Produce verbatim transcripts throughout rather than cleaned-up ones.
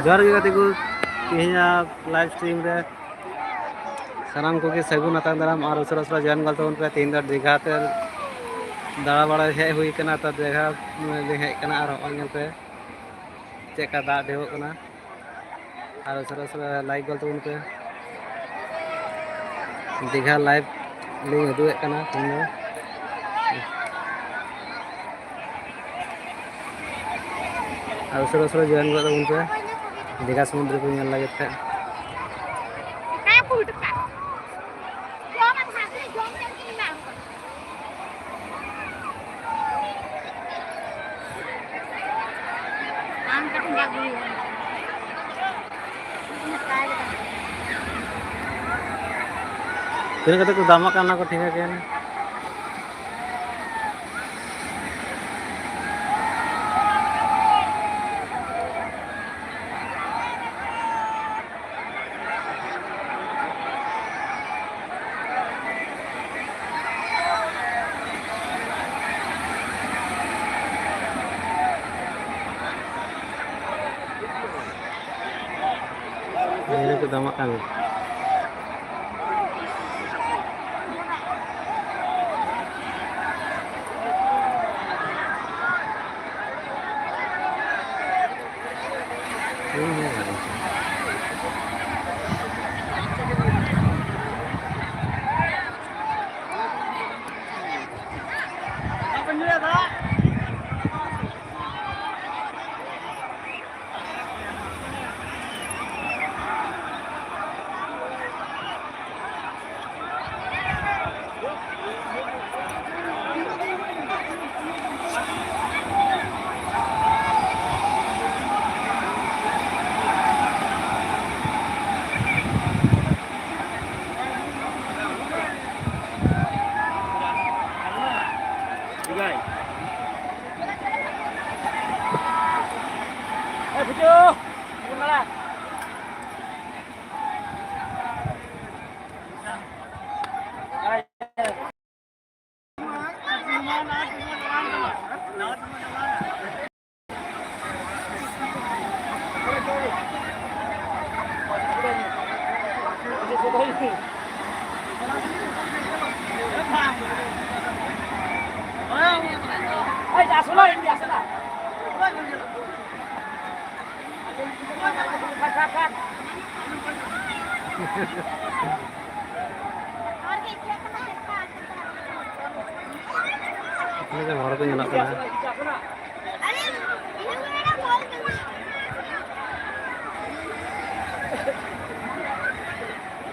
ᱡᱚᱦᱟᱨ ᱜᱮ ᱜᱟᱛᱮ ᱠᱚ, ᱛᱮᱦᱮᱧᱟᱜ live stream ᱨᱮ ᱥᱟᱱᱟᱢ ᱠᱚᱜᱮ ᱥᱟᱹᱜᱩᱱ ᱟᱛᱟᱝ ᱫᱟᱨᱟᱢ ᱟᱨ ᱩᱥᱟᱹᱨᱟ ᱩᱥᱟᱹᱨᱟ join ᱜᱚᱫ ᱛᱟᱵᱚᱱ ᱯᱮ᱾ ᱛᱮᱦᱮᱧ ᱫᱚ ᱫᱤᱜᱷᱟ ᱛᱮ ᱫᱟᱬᱟ ᱵᱟᱲᱟᱭ ᱦᱮᱡ ᱦᱩᱭ ᱠᱟᱱᱟ, ᱛᱚ ᱫᱤᱜᱷᱟ ᱞᱤᱧ ᱦᱮᱡ ᱠᱟᱱᱟ ᱟᱨ ᱦᱚᱸᱜᱼᱚᱭ ᱧᱮᱞ ᱯᱮ ᱪᱮᱫ ᱞᱮᱠᱟ ᱫᱟᱜ ᱰᱷᱮᱣᱚᱜ ᱠᱟᱱᱟ᱾ ᱟᱨ ᱩᱥᱟᱹᱨᱟ ᱩᱥᱟᱹᱨᱟ like ᱜᱚᱫ ᱛᱟᱵᱚᱱ ᱯᱮ᱾ ᱫᱤᱜᱷᱟ live ᱞᱤᱧ ᱩᱫᱩᱜ ᱮᱫ ᱠᱟᱱᱟ ᱛᱮᱦᱮᱧ ᱫᱚ᱾ ᱟᱨ ᱩᱥᱟᱹᱨᱟ ᱩᱥᱟᱹᱨᱟ join ᱜᱚᱫ ᱛᱟᱵᱚᱱ ᱯᱮ ᱫᱤᱜᱷᱟ ᱥᱚᱢᱩᱫᱨᱚ ᱠᱚ ᱧᱮᱞ ᱞᱟᱹᱜᱤᱫ ᱛᱮ᱾ ᱛᱤᱱᱟᱹᱜ ᱠᱟᱛᱮ ᱠᱚ ᱫᱟᱢᱟᱜ ᱠᱟᱱᱟ ᱚᱱᱟ ᱠᱚ ᱴᱷᱤᱠᱟᱹ ᱠᱮᱭᱟ ᱱᱟ᱾ ᱱᱤᱭᱟᱹ ᱠᱚ ᱫᱟᱢᱟᱜ ᱠᱟᱱ ᱜᱮᱭᱟ᱾ ᱛᱤᱱᱟᱹᱜ ᱜᱟᱱ ᱦᱚᱲ ᱠᱚ ᱧᱮᱞᱚᱜ ᱠᱟᱱᱟ᱾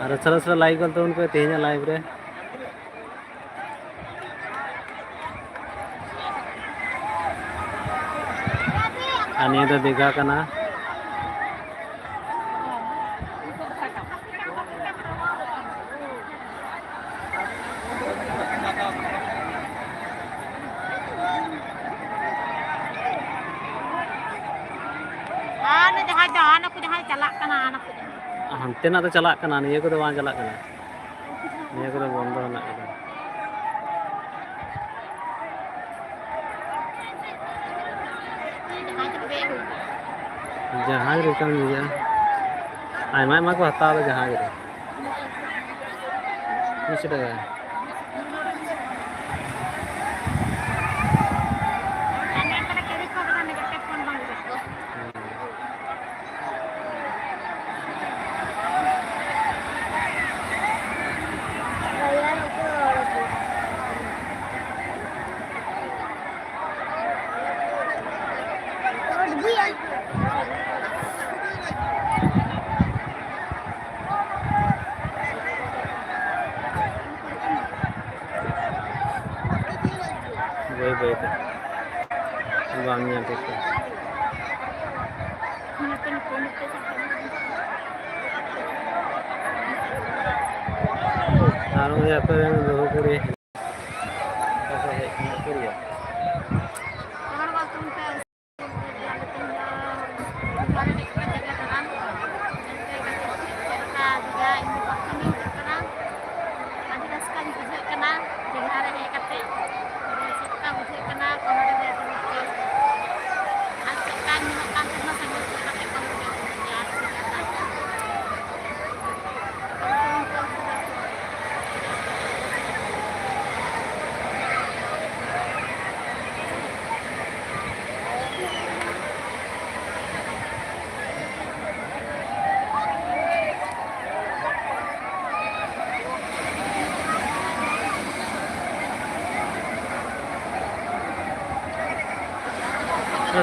ᱟᱨ ᱥᱟᱨᱟ ᱥᱟᱨᱟ ᱞᱟᱭᱤᱵᱷ ᱜᱚᱞ ᱛᱟᱵᱚᱱ ᱯᱮ ᱛᱮᱦᱮᱧᱟᱜ ᱞᱟᱭᱤᱵᱷ ᱨᱮ᱾ ᱟᱨ ᱱᱤᱭᱟᱹ ᱫᱚ ᱫᱤᱜᱷᱟ ᱠᱟᱱᱟ᱾ ᱟᱨ ᱡᱟᱦᱟᱸᱭ ᱫᱚ ᱦᱟᱱᱟ ᱠᱚ ᱡᱟᱦᱟᱸᱭ ᱪᱟᱞᱟᱜ ᱠᱟᱱᱟ, ᱦᱟᱱᱟ ᱠᱚ ᱡᱟᱦᱟᱸᱭ᱾ ᱦᱟᱱᱛᱮᱱᱟᱜ ᱫᱚ ᱪᱟᱞᱟᱜ ᱠᱟᱱᱟ, ᱱᱤᱭᱟᱹ ᱠᱚᱫᱚ ᱵᱟᱝ ᱪᱟᱞᱟᱜ ᱠᱟᱱᱟ, ᱱᱤᱭᱟᱹ ᱠᱚᱫᱚ ᱵᱚᱱᱫᱚ ᱢᱮᱱᱟᱜ ᱠᱟᱫᱟ᱾ ᱡᱟᱦᱟᱸᱭ ᱨᱮ ᱠᱟᱹᱢᱤᱭᱟ, ᱟᱭᱢᱟ ᱟᱭᱢᱟ ᱠᱚ ᱦᱟᱛᱟᱣ ᱫᱟ ᱡᱟᱦᱟᱸᱭ ᱨᱮ᱾ ᱢᱤᱫᱥᱚ ᱴᱟᱠᱟ᱾ ᱵᱟᱹᱭ ᱵᱟᱹᱭ ᱛᱮ ᱵᱟᱢ ᱧᱮᱞ ᱴᱷᱤᱠ ᱠᱚᱣᱟ᱾ ᱟᱨ ᱩᱱᱤ ᱟᱯᱮ ᱨᱮᱱ ᱵᱟᱹᱦᱩ ᱠᱩᱲᱤ ᱚᱠᱟ ᱠᱷᱚᱱ ᱦᱮᱡ ᱠᱟᱱᱟ, ᱩᱠᱩᱨᱤᱭᱟᱹ? ᱟᱹᱰᱤ ᱨᱟᱹᱥᱠᱟᱹᱧ ᱵᱩᱡᱷᱟᱹᱣᱮᱫ ᱠᱟᱱᱟ ᱫᱤᱜᱷᱟ ᱨᱮ ᱦᱮᱡ ᱠᱟᱛᱮ᱾ ᱪᱮᱫ ᱞᱮᱠᱟ ᱵᱩᱡᱷᱟᱹᱜ ᱠᱟᱱᱟ ᱠᱚᱢᱮᱱᱴ ᱨᱮ ᱞᱟᱹᱭ ᱯᱮ᱾ ᱟᱨ ᱪᱮᱫ ᱞᱮᱠᱟ ᱧᱮᱞᱚᱜ ᱠᱟᱱ ᱛᱟᱦᱮᱱᱟ ᱥᱟᱺᱜᱤᱧ ᱥᱮᱫ ᱠᱟᱛᱮ ᱠᱚᱢᱮᱱᱴ ᱨᱮ ᱞᱟᱹᱭ ᱯᱮ᱾ ᱟᱨ ᱪᱮᱫ ᱞᱮᱠᱟ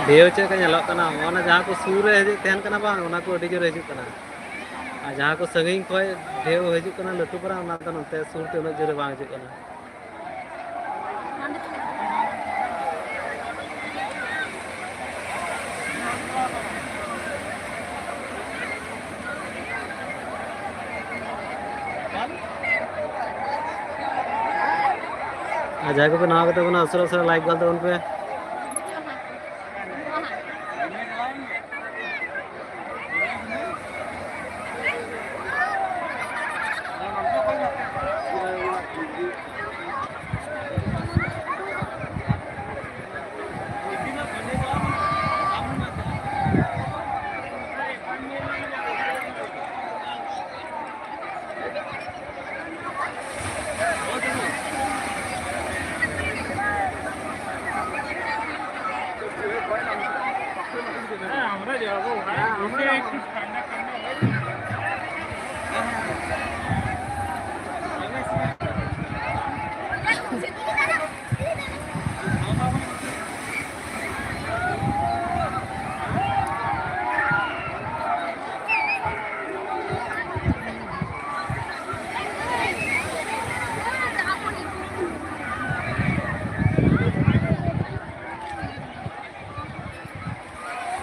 ᱰᱷᱮᱣ ᱪᱮᱫ ᱞᱮᱠᱟ ᱧᱮᱞᱚᱜ ᱠᱟᱱᱟ, ᱚᱱᱟ ᱡᱟᱦᱟᱸ ᱠᱚ ᱥᱩᱨ ᱨᱮ ᱦᱤᱡᱩᱜ ᱛᱟᱦᱮᱱ ᱠᱟᱱᱟ ᱵᱟᱝ, ᱚᱱᱟ ᱠᱚ ᱟᱹᱰᱤ ᱡᱳᱨ ᱦᱤᱡᱩᱜ ᱠᱟᱱᱟ᱾ ᱟᱨ ᱡᱟᱦᱟᱸ ᱠᱚ ᱥᱟᱺᱜᱤᱧ ᱠᱷᱚᱱ ᱰᱷᱮᱣ ᱦᱤᱡᱩᱜ ᱠᱟᱱᱟ ᱞᱟᱹᱴᱩ ᱯᱟᱨᱟ, ᱚᱱᱟ ᱫᱚ ᱱᱚᱛᱮ ᱥᱩᱨ ᱛᱮ ᱩᱱᱟᱹᱜ ᱡᱳᱨ ᱵᱟᱝ ᱦᱤᱡᱩᱜ ᱠᱟᱱᱟ᱾ ᱟᱨ ᱡᱟᱦᱟᱸᱭ ᱠᱚᱯᱮ ᱱᱟᱣᱟ ᱠᱟᱛᱮ ᱵᱚᱱᱟ, ᱩᱥᱟᱹᱨᱟ ᱩᱥᱟᱹᱨᱟ ᱞᱟᱭᱤᱠ ᱜᱚᱫ ᱛᱟᱵᱚᱱ ᱯᱮ᱾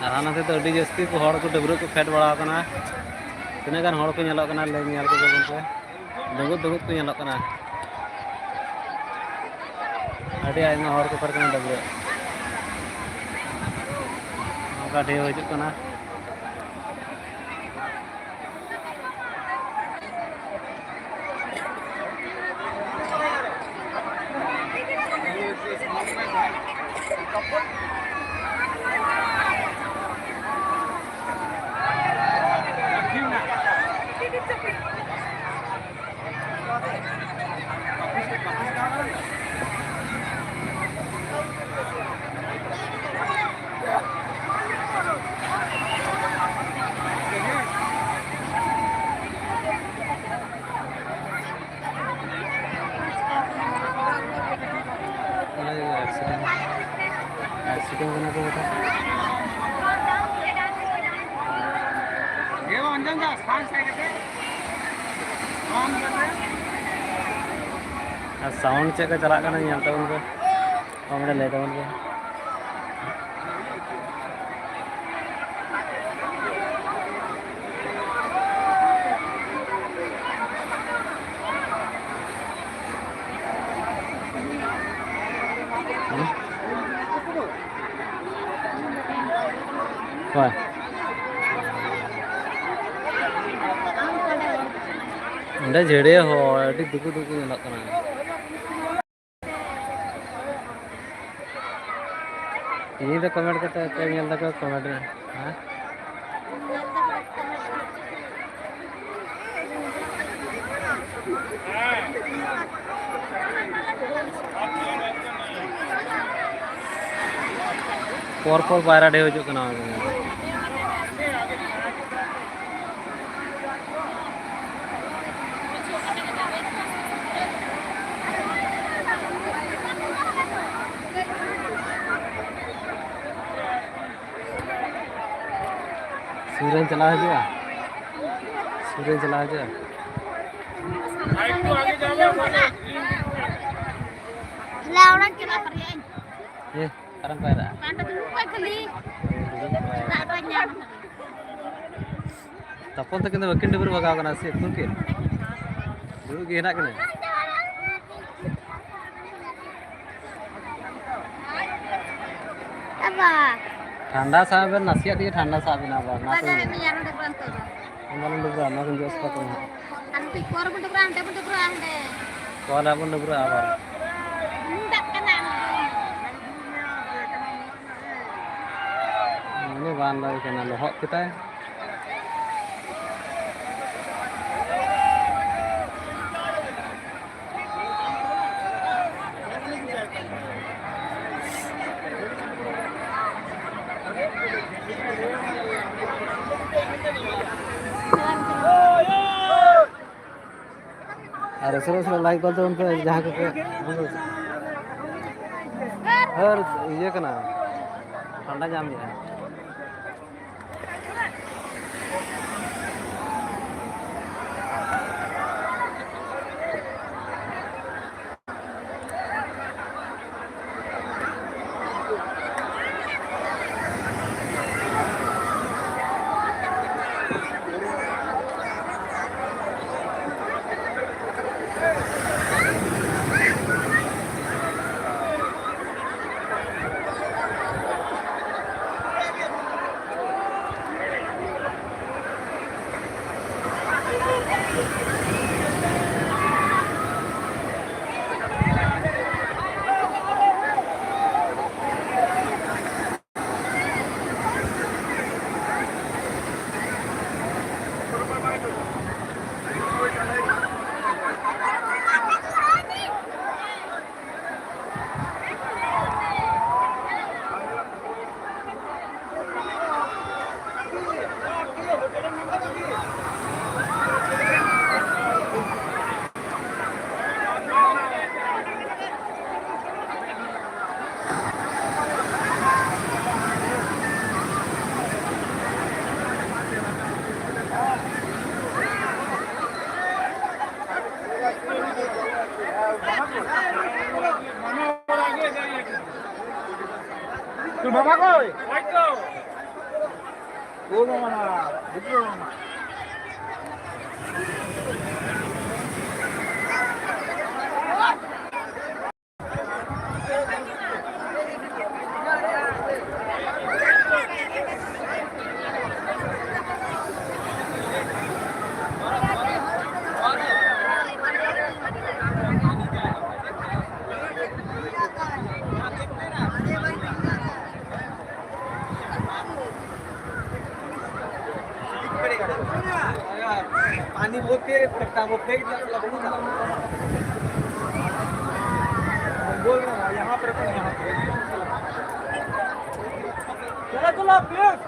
ᱟᱨ ᱦᱟᱱᱟ ᱛᱮᱫᱚ ᱟᱹᱰᱤ ᱡᱟᱹᱥᱛᱤ ᱠᱚ ᱦᱚᱲ ᱠᱚ ᱰᱟᱹᱵᱽᱨᱟᱹᱜ ᱠᱚ ᱯᱷᱮᱰ ᱵᱟᱲᱟ ᱟᱠᱟᱱᱟ᱾ ᱛᱤᱱᱟᱹᱜ ᱜᱟᱱ ᱦᱚᱲ ᱠᱚ ᱧᱮᱞᱚᱜ ᱠᱟᱱᱟ, ᱞᱟᱹᱭ ᱧᱮᱞ ᱠᱚ ᱛᱟᱵᱚᱱ ᱯᱮ᱾ ᱫᱩᱸᱜᱩᱫ ᱫᱩᱸᱜᱩᱫ ᱠᱚ ᱧᱮᱞᱚᱜ ᱠᱟᱱᱟ᱾ ᱟᱹᱰᱤ ᱟᱭᱢᱟ ᱦᱚᱲ ᱠᱚ ᱯᱷᱮᱰ ᱠᱟᱱᱟ ᱰᱟᱹᱵᱽᱨᱟᱹᱜ᱾ ᱱᱚᱝᱠᱟ ᱰᱷᱮᱣ ᱦᱤᱡᱩᱜ ᱠᱟᱱᱟ᱾ ᱟᱨ ᱥᱟᱣᱩᱱᱰ ᱪᱮᱫ ᱞᱮᱠᱟ ᱪᱟᱞᱟᱜ ᱠᱟᱱᱟ ᱧᱮᱞ ᱛᱟᱵᱚᱱ ᱯᱮ, ᱠᱚᱢᱮᱱᱴ ᱨᱮ ᱞᱟᱹᱭ ᱛᱟᱵᱚᱱ ᱯᱮ᱾ ᱦᱳᱭ᱾ ᱚᱸᱰᱮ ᱡᱷᱟᱹᱲᱭᱟᱹ ᱦᱚᱲ ᱟᱹᱰᱤ ᱫᱩᱠᱩ ᱫᱩᱠᱩ ᱧᱮᱞᱚᱜ ᱠᱟᱱᱟ᱾ ᱤᱧ ᱫᱚ ᱠᱚᱢᱮᱱᱴ ᱠᱟᱛᱮ ᱚᱠᱚᱭ ᱧᱮᱞ ᱫᱟᱠᱚ ᱠᱚᱢᱮᱱᱴ ᱨᱮ, ᱦᱮᱸ? ᱯᱚᱨ ᱯᱚᱨ ᱯᱟᱭᱨᱟ ᱰᱷᱮᱣ ᱦᱤᱡᱩᱜ ᱠᱟᱱᱟ᱾ ᱥᱩᱨ ᱨᱮᱧ ᱪᱟᱞᱟᱣ ᱦᱤᱡᱩᱜᱼᱟ, ᱥᱩᱨ ᱨᱮᱧ ᱪᱟᱞᱟᱣ ᱦᱤᱡᱩᱜᱼᱟ᱾ ᱦᱮᱸ, ᱚᱠᱟᱨᱮᱢ ᱯᱟᱭᱨᱟᱜᱼᱟ? ᱫᱟᱜ ᱵᱟᱭ ᱧᱟᱢ ᱠᱟᱫᱟ᱾ ᱛᱟᱯᱚᱞ ᱛᱟᱹᱠᱤᱱ ᱫᱚ ᱵᱟᱹᱠᱤᱱ ᱰᱟᱹᱵᱽᱨᱟᱹ ᱵᱷᱟᱜᱟᱣ ᱠᱟᱱᱟ ᱥᱮ ᱩᱱᱠᱤᱱ? ᱫᱩᱲᱩᱵ ᱜᱮ ᱦᱮᱱᱟᱜ ᱠᱤᱱᱟ᱾ ᱟᱵᱟ᱾ ᱴᱷᱟᱱᱰᱟ ᱥᱟᱵ ᱵᱮᱱ, ᱱᱟᱥᱮᱭᱟᱜ ᱛᱮᱜᱮ ᱴᱷᱟᱱᱰᱟ ᱥᱟᱵ ᱵᱮᱱᱟ ᱟᱵᱟᱨ, ᱚᱱᱟ ᱵᱟᱡᱟᱨ ᱛᱮᱜᱮ᱾ ᱨᱮ ᱢᱮᱭᱟ ᱱᱚᱰᱮ ᱵᱚᱱ ᱛᱚᱞᱟ᱾ ᱟᱢ ᱵᱟᱞᱮ ᱰᱟᱹᱵᱽᱨᱟᱹᱜᱼᱟ, ᱱᱚᱣᱟ ᱠᱚᱧ ᱡᱚᱥ ᱠᱟᱛᱮ ᱦᱟᱸᱜ᱾ ᱟᱨ ᱢᱤᱫᱴᱤᱡ ᱯᱚᱨ ᱵᱚᱱ ᱰᱟᱹᱵᱽᱨᱟᱹᱜᱼᱟ, ᱦᱟᱸᱰᱮ ᱵᱚᱱ ᱰᱟᱹᱵᱽᱨᱟᱹᱜᱼᱟ, ᱦᱟᱸᱰᱮ᱾ ᱯᱚᱨ ᱦᱟᱸᱜ ᱵᱚᱱ ᱰᱟᱹᱵᱽᱨᱟᱹᱜᱼᱟ ᱟᱵᱟᱨ᱾ ᱧᱩ ᱫᱟᱜ ᱠᱟᱱᱟ᱾ ᱩᱱᱤ ᱵᱟᱝ ᱞᱟᱹᱭ ᱠᱟᱱᱟ, ᱞᱚᱦᱚᱫ ᱠᱮᱫᱟᱭ᱾ ᱟᱨ ᱩᱥᱟᱹᱨᱟ ᱩᱥᱟᱹᱨᱟ ᱞᱟᱭᱤᱠ ᱜᱚᱫ ᱛᱟᱵᱚᱱ ᱯᱮ ᱡᱟᱦᱟᱸ ᱠᱚᱯᱮ᱾ ᱟᱨ ᱤᱭᱟᱹ ᱠᱟᱱᱟ, ᱴᱷᱟᱱᱰᱟ ᱧᱟᱢ ᱢᱮᱭᱟ᱾ তোর বাবা কই? ওই তো। ও মামা, বুঝলো মামা। पानी बहुत तेज पड़ता है, वो फेंक दिया, थोड़ा बहुत था। बोल रहा हूँ, यहाँ पर अपन यहाँ पे। चलो, चलो, प्लीज।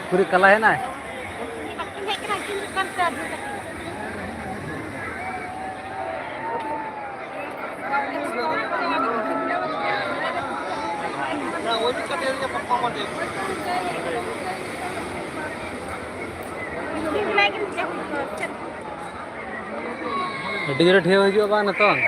ᱯᱩᱨᱟᱹ ᱠᱟᱞᱟ ᱦᱮᱱᱟᱭ᱾ ᱟᱹᱰᱤ ᱡᱳᱨᱮ ᱰᱷᱮᱣ ᱦᱤᱡᱩᱜᱼᱟ ᱵᱟᱝ ᱱᱤᱛᱚᱝ?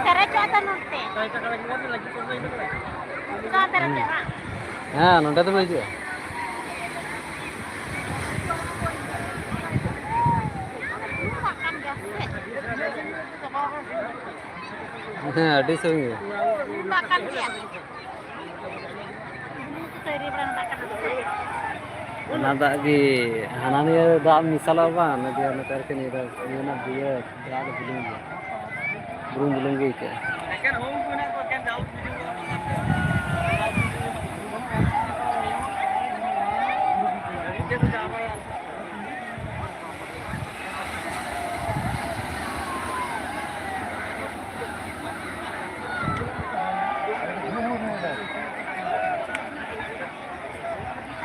ᱯᱮᱨᱮᱡᱚᱜᱼᱟ ᱛᱚ ᱱᱚᱛᱮ᱾ ᱦᱮᱸ, ᱱᱚᱸᱰᱮ ᱫᱚ ᱦᱤᱡᱩᱜᱼᱟ᱾ ᱦᱮᱸ, ᱟᱹᱰᱤ ᱥᱟᱺᱜᱤᱧ ᱜᱮᱭᱟ᱾ ᱚᱱᱟ ᱫᱟᱜ ᱜᱮ ᱦᱟᱱᱟ ᱱᱤᱭᱟᱹ ᱫᱟᱜ ᱢᱮᱥᱟᱞᱚᱜᱼᱟ ᱵᱟᱝ, ᱚᱱᱟ ᱫᱤᱭᱮ ᱱᱚᱛᱮ ᱟᱨᱠᱤ ᱱᱤᱭᱟᱹ ᱫᱚ ᱱᱤᱭᱟᱹ ᱨᱮᱱᱟᱜ ᱵᱩᱞᱩᱝ ᱜᱮ, ᱫᱟᱜ ᱫᱚ ᱵᱩᱞᱩᱝ ᱜᱮᱭᱟ, ᱵᱩᱞᱩᱝ ᱵᱩᱞᱩᱝ ᱜᱮ ᱟᱹᱭᱠᱟᱹᱜᱼᱟ᱾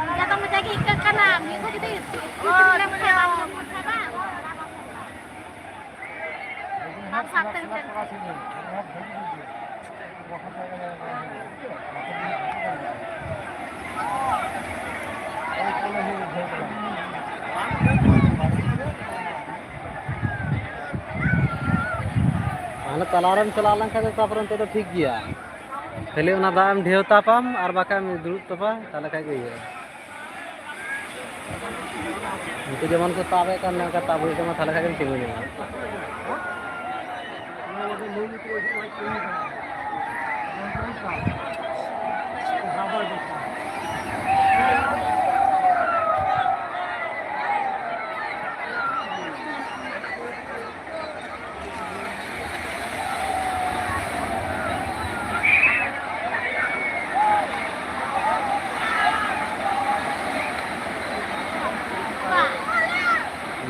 ᱢᱚᱡᱟ ᱫᱚ ᱢᱚᱡᱟ ᱜᱮ ᱟᱹᱭᱠᱟᱹᱜ ᱠᱟᱱᱟ, ᱢᱤᱫ ᱫᱷᱟᱣ ᱡᱩᱫᱤ ᱤᱥᱠᱤᱯ ᱞᱮᱢ ᱠᱷᱟᱱ ᱵᱟᱝ ᱧᱟᱢᱚᱜ ᱠᱟᱱᱟ᱾ ᱵᱟᱝ ᱥᱟᱵ ᱛᱮ ᱠᱟᱛᱮ᱾ ᱦᱟᱱᱮ ᱛᱟᱞᱟᱨᱮᱢ ᱪᱟᱞᱟᱣ ᱞᱮᱱᱠᱷᱟᱱ ᱫᱚ ᱛᱟᱯᱚᱨᱮ ᱚᱱᱛᱮ ᱫᱚ ᱴᱷᱤᱠ ᱜᱮᱭᱟ᱾ ᱠᱷᱟᱹᱞᱤ ᱚᱱᱟ ᱫᱟᱜ ᱮᱢ ᱰᱷᱮᱣ ᱛᱟᱯᱟᱢ ᱟᱨ ᱵᱟᱠᱷᱟᱱ ᱫᱩᱲᱩᱵ ᱛᱟᱯᱟ, ᱛᱟᱦᱞᱮ ᱠᱷᱟᱡ ᱜᱮ ᱦᱩᱭᱩᱜᱼᱟ᱾ ᱩᱱᱠᱩ ᱡᱮᱢᱚᱱ ᱠᱚ ᱛᱟᱵᱮᱫ ᱠᱟᱱ, ᱱᱚᱝᱠᱟ ᱛᱟᱵ ᱦᱩᱭᱩᱜ ᱛᱟᱢᱟ, ᱛᱟᱦᱞᱮ ᱠᱷᱟᱡ ᱜᱮᱢ ᱛᱤᱸᱜᱩ ᱧᱟᱢᱟ᱾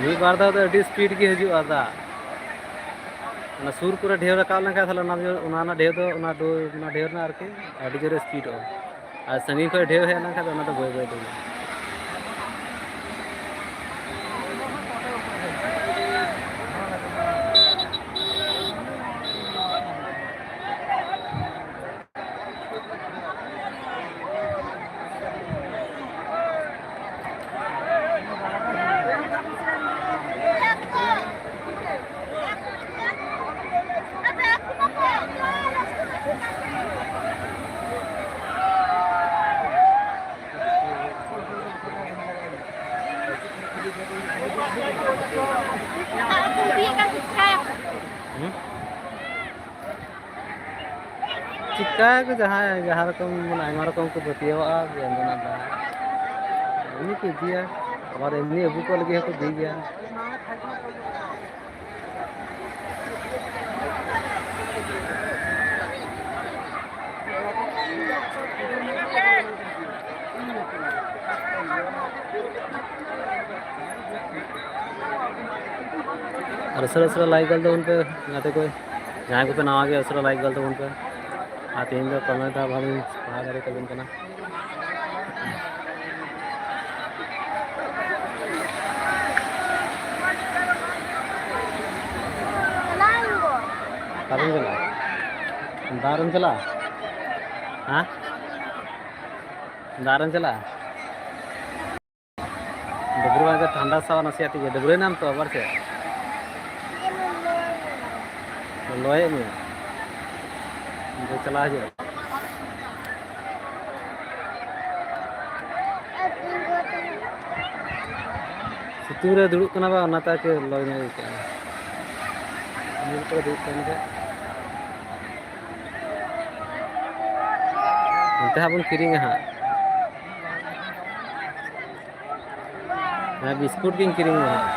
ᱢᱤᱫ ᱵᱟᱨ ᱫᱷᱟᱣ ᱫᱚ ᱟᱹᱰᱤ ᱥᱯᱤᱰ ᱜᱮ ᱦᱤᱡᱩᱜᱼᱟ ᱫᱟᱜ᱾ ᱚᱱᱟ ᱥᱩᱨ ᱠᱚᱨᱮ ᱰᱷᱮᱣ ᱨᱟᱠᱟᱵ ᱞᱮᱱᱠᱷᱟᱱ, ᱛᱟᱦᱞᱮ ᱚᱱᱟ ᱫᱚ, ᱚᱱᱟ ᱨᱮᱱᱟᱜ ᱰᱷᱮᱣ ᱫᱚ, ᱚᱱᱟ ᱫᱚ, ᱚᱱᱟ ᱰᱷᱮᱣ ᱨᱮᱱᱟᱜ ᱟᱨᱠᱤ ᱟᱹᱰᱤ ᱡᱳᱨᱮ ᱥᱯᱤᱰᱚᱜᱼᱟ᱾ ᱟᱨ ᱥᱟᱺᱜᱤᱧ ᱠᱷᱚᱱ ᱰᱷᱮᱣ ᱦᱮᱡ ᱞᱮᱱᱠᱷᱟᱱ ᱫᱚ ᱚᱱᱟ ᱫᱚ ᱵᱟᱹᱭ ᱵᱟᱹᱭ ᱛᱮ ᱦᱩᱭᱩᱜᱼᱟ᱾ ᱡᱟᱦᱟᱸᱭ ᱠᱚ ᱡᱟᱦᱟᱸᱭ ᱡᱟᱦᱟᱸ ᱨᱚᱠᱚᱢ ᱢᱟᱱᱮ ᱟᱭᱢᱟ ᱨᱚᱠᱚᱢ ᱠᱚ ᱯᱟᱹᱛᱭᱟᱹᱣᱟᱜᱼᱟ ᱡᱮ ᱚᱸᱰᱮᱱᱟᱜ ᱫᱚ ᱮᱢᱱᱤ ᱠᱚ ᱤᱫᱤᱭᱟ, ᱟᱵᱟᱨ ᱮᱢᱱᱤ ᱟᱹᱜᱩ ᱠᱚ ᱞᱟᱹᱜᱤᱫ ᱦᱚᱸᱠᱚ ᱤᱫᱤᱭ ᱜᱮᱭᱟ᱾ ᱟᱨ ᱩᱥᱟᱹᱨᱟ ᱩᱥᱟᱹᱨᱟ ᱞᱟᱭᱤᱠ ᱜᱚᱞ ᱛᱟᱵᱚᱱ ᱯᱮ ᱜᱟᱛᱮ ᱠᱚ, ᱡᱟᱦᱟᱸᱭ ᱠᱚᱯᱮ ᱱᱟᱣᱟ ᱜᱮᱭᱟ ᱩᱥᱟᱹᱨᱟ ᱞᱟᱭᱤᱠ ᱜᱚᱞ ᱛᱟᱵᱚᱱ ᱯᱮ᱾ ᱟᱨ ᱛᱮᱦᱮᱧ ᱫᱚ ᱠᱚᱢᱮᱱᱴ ᱦᱚᱸ ᱵᱷᱟᱹᱞᱤᱧ ᱯᱟᱲᱦᱟᱣ ᱫᱟᱲᱮ ᱛᱟᱵᱚᱱ ᱠᱟᱱᱟ᱾ ᱚᱠᱟᱨᱮᱢ ᱪᱟᱞᱟᱜᱼᱟ? ᱫᱟᱜ ᱨᱮᱢ ᱪᱟᱞᱟᱜᱼᱟ? ᱦᱮᱸ? ᱫᱟᱜ ᱨᱮᱢ ᱪᱟᱞᱟᱜᱼᱟ? ᱰᱟᱹᱵᱽᱨᱟᱹ ᱵᱟᱝ ᱫᱚ ᱴᱷᱟᱱᱰᱟ ᱥᱟᱶ ᱱᱟᱥᱮᱭᱟᱜ ᱛᱮᱜᱮ ᱰᱟᱹᱵᱽᱨᱟᱹᱭ ᱱᱟᱢ ᱛᱚ ᱟᱵᱟᱨ ᱪᱮᱫ? ᱞᱚᱞᱚᱭᱮᱫ ᱢᱮᱭᱟ? ᱫᱚ ᱪᱟᱞᱟᱣ ᱦᱤᱡᱩᱜᱼᱟ᱾ ᱥᱤᱛᱩᱝ ᱨᱮ ᱫᱩᱲᱩᱵ ᱠᱟᱱᱟ ᱵᱟ, ᱚᱱᱟᱛᱮ ᱟᱨᱠᱤ ᱞᱚᱞᱚ ᱧᱚᱜ ᱟᱹᱭᱠᱟᱹᱜᱼᱟ᱾ ᱩᱢᱩᱞ ᱠᱚᱨᱮ ᱫᱩᱲᱩᱵ ᱠᱟᱱ ᱜᱮ᱾ ᱚᱱᱛᱮ ᱦᱟᱸᱜ ᱵᱚᱱ ᱠᱤᱨᱤᱧᱟ ᱦᱟᱸᱜ᱾ ᱦᱮᱸ, ᱵᱤᱥᱠᱩᱴ ᱜᱤᱧ ᱠᱤᱨᱤᱧᱟ ᱦᱟᱸᱜ᱾